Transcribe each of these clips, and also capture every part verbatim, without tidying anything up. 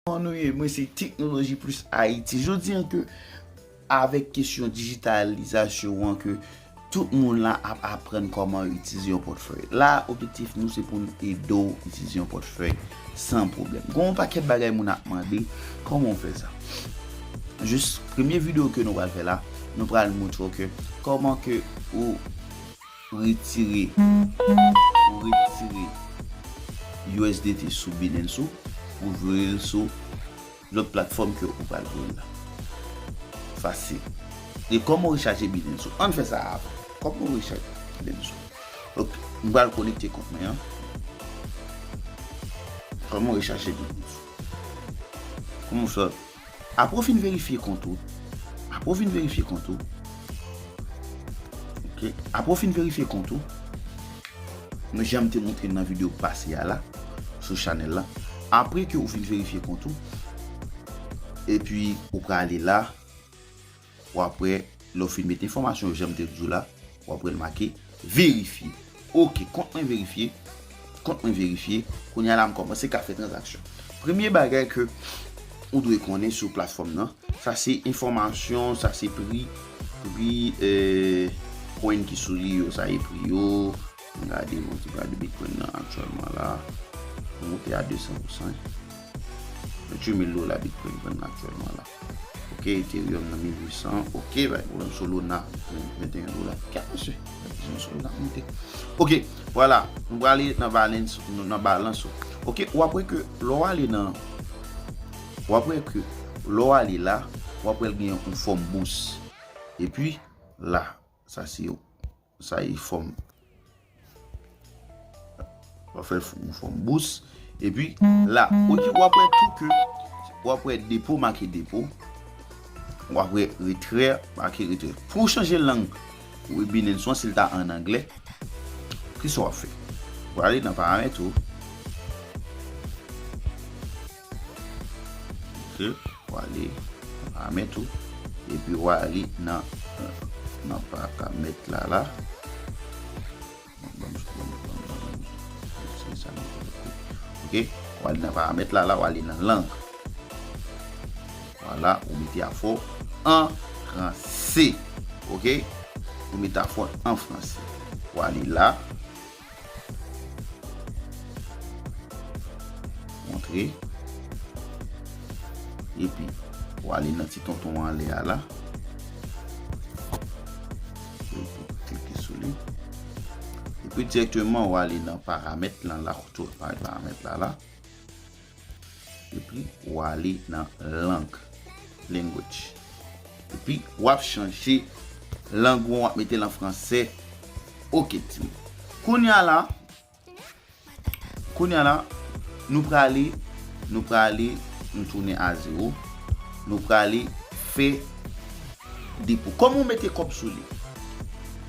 Kòman nou ye? Mwen se Teknoloji Plis Ayiti. Jodi an ke avèk kesyon dijitalizasyon an ke tout moun la ap aprann kòman itilize yon pòtfèy. La, objektif nou se pou n ede w itilize yon pòtfèy san pwoblèm. Gen yon pakèt bagay moun ap mande, kòman w fè sa? Jis premye videyo ke nou pral fè la, nou pral montre w ke kòman ke ou retire, ou retire U S D T sou Binance ou, ou voye l sou lòt platfòm ke ou pral voye l la. Fasil. E kòman ou rechaje Binance ou? Ann fè sa avan. Kòman ou rechaje Binance ou? Ok, m pral konekte kont mwen an. Kòman ou rechaje Binance ou? Kòman ou fè? Apre w fin verifye kont ou, apre w fin verifye kont ou, ok, apre w fin verifye kont ou, nou jan m te montre nan videyo pase a la, sou chanèl la, apre ke ou fin verifye kont ou, epi ou prale la, w ap wè, lè w fin mete enfòmasyon yo jan m te di w la, w ap wè l make verifye. Ok, kont mwen verifye, kont mwen verifye, kounye a la m kòmanse ka fè tranzaksyon. Premye bagay ke ou dwe konnen sou platfòm nan, sa se enfòmasyon, sa se pri, pri, eh, coin ki sou li yo, sa e pri yo. Ann gade yon ti bagay de Bitcoin nan aktyèlman la. Li monte a de san pou san. Venntuit mil dola Bitcoin vann aktyèlman la. Ok, Ethereum nan mil uit san. Ok, bay pwoblèm. Solana, venteyen dola. Gad mesye, bay pwoblèm, Solana monte. Ok, vwala. Nou prale nan balance, nan balance ou. Ok, w ap wè ke lè w ale nan, w ap wè ke lè w ale la, w ap wè l gen yon fòm bous. Epi, la, sa se yon, sa e fòm. W ap fè yon fòm bous. Epi, la, ok, w ap wè tou ke, w ap wè depo make depo. W ap wè retrè make retrè. Pou w chanje lang, wi, Binance ou an, si l ta an anglè, kisa w ap fè? W ale nan paramèt ou. Ok, w ale nan paramèt ou. Epi w ale nan, nan paramèt la, la. Ban m, ban m, ban m, ban m, ban m. Se sa nou vle. Ok, w ale nan paramèt la, la, w ale nan lang. Vwala, ou mete a fò an franse. Ok, ou mete a fò an franse. W ale la. Montre. Epi, w ale nan ti tonton anlè a la. Ou klike sou li. Epi, dirèkteman, w ale nan paramèt lan la, kote w parèt paramèt la, la. Epi, w ale nan lang, language. Epi, w ap chanje lang ou an, w ap mete l an franse. Ok, timoun. Kounye a la, Kounye a la, nou prale, nou prale, nou tounen a zewo. Nou prale fè depo. Kòman w mete kòb sou li?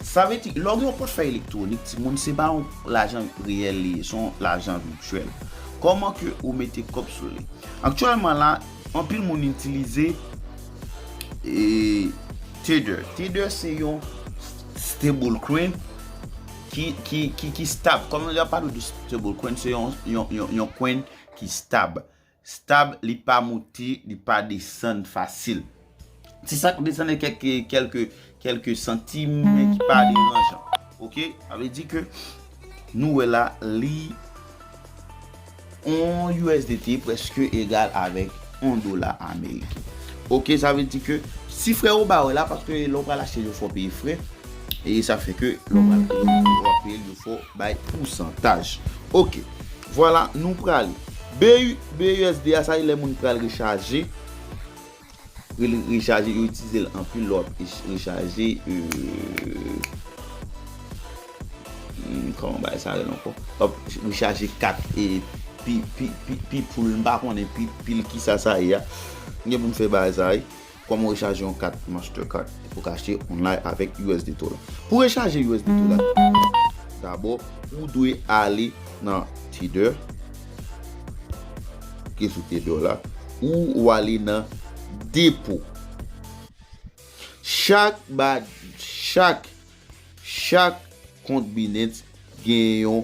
Sa vle di, lè w gen yon pòtfèy elektwonik, timoun, se pa yon lajan reyèl li ye, se yon lajan vityèl. Kòman ke ou mete kòb sou li? Aktyèlman la, anpil moun itilize, e, Tether. Tether se yon stablecoin ki, ki, ki, ki stab. Kòm yo ap pale de stablecoin, se yon, yon, yon, yon coin ki stab. Stab, li pa moute, li pa desann fasil. Ti sa k desann e kèk, kèlke, kèlke santim, men ki pa deranjan. Ok? Sa vle di ke nou wè la, li yon U S D T prèske egal avèk yon dola ameriken. Ok, sa vle di ke si frè ou ba ou la, paske lè w pral achte yo fò peye frè, e sa fè ke lè w pral, lè w ap peye l, yo fò bay pousantaj. Ok, vwala, nou prale. B U, B U S D a, sa e lè moun pral rechaje, re-, rechaje, yo itilize l anpil lè w ap rech-, rechaje, euh, hmm, kòman bagay sa rele ankò? W ap rechaje kat, e, pi, pi, pi, pi poul, m pa konnen pi, pil kisa sa ye a. M gen pou m fè bagay sa, wi. Kòman w rechaje yon kat Mastercard pou w ka achte online avèk U S D T la. Pou rechaje U S D T la, dabò, ou dwe ale nan Tether, ki sou Tether la, ou w ale nan depo. Chak ba, chak, chak kont Binance gen yon,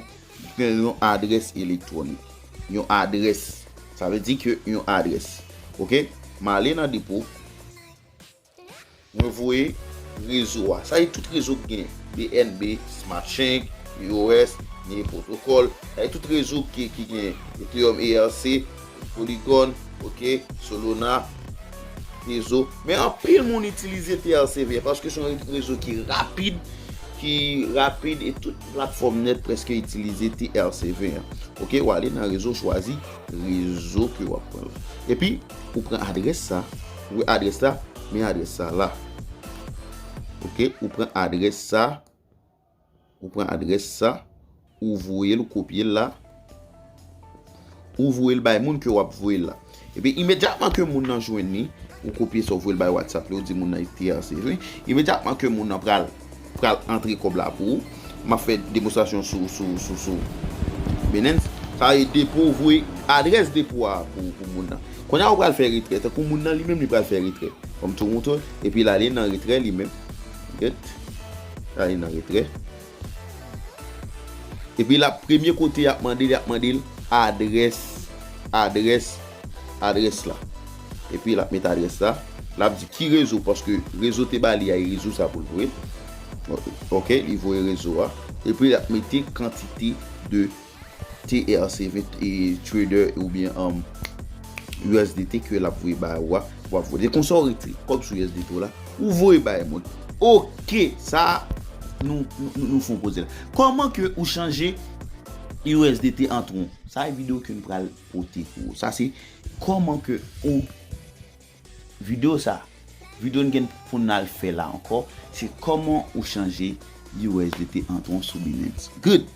gen yon adrès elektwonik. Yon adrès. Sa vle di ke yon adrès. Ok? M ale nan depo. Mwen voye rezo a. Sa e tout rezo ki gen. B N B, Smart Chain, E O S, Neo Protocol. Sa e tout rezo ki, ki gen Ethereum E R C, Polygon, ok, Solana, Tezos. Men anpil moun itilize T R C V paske se yon rezo ki rapid, ki rapid e tout platfòm nèt prèske itilize T R C V. Ok, w ale nan rezo, chwazi rezo ke w ap pran. Epi, ou pran adrès sa, ou adrès la, men adrès sa la. Ok, ou pran adrès sa, ou pran adrès sa, ou voye l, ou kopye l la, ou voye l bay moun ke w ap voye l la. Epi, imedyatman ke moun nan jwenn li, ou kopye sa, ou voye l bay WhatsApp li, ou di moun nan T R C V. Imedyatman ke moun nan pral, pral antre kòb la pou ou, m ap fè demonstrasyon sou, sou, sou, sou Binance. Sa e depo, ou voye adrès depo a pou, pou moun nan. Kounye a, ou pral fè retrè. Tankou moun nan li menm, li pral fè retrè. Kòm tou mouton, epi l ale nan retrè li menm. Get? L ale nan retrè. Epi la, premye kote y ap mande, y ap mande l adrès, adrès, adrès la. Epi l ap met adrès la. L ap di ki rezo, paske rezo te ba li a, e rezo sa pou l voye. Ok, li voye rezo a. Epi l ap mete kantite de T R C V e trader oubyen, um, U S D T ke l ap voye ba ou a, w ap voye. Konsa w retire kòb sou U S D T w la, ou voye bay moun. Ok, sa nou, nou, nou, nou fè yon koze la. Kòman ke ou chanje U S D T an Tron? Sa e videyo ke n pral pote pou ou. Sa se kòman ke ou, videyo sa, videyo n gen pou n al fè la ankò, se kòman ou chanje U S D T an Tron sou Binance. Good.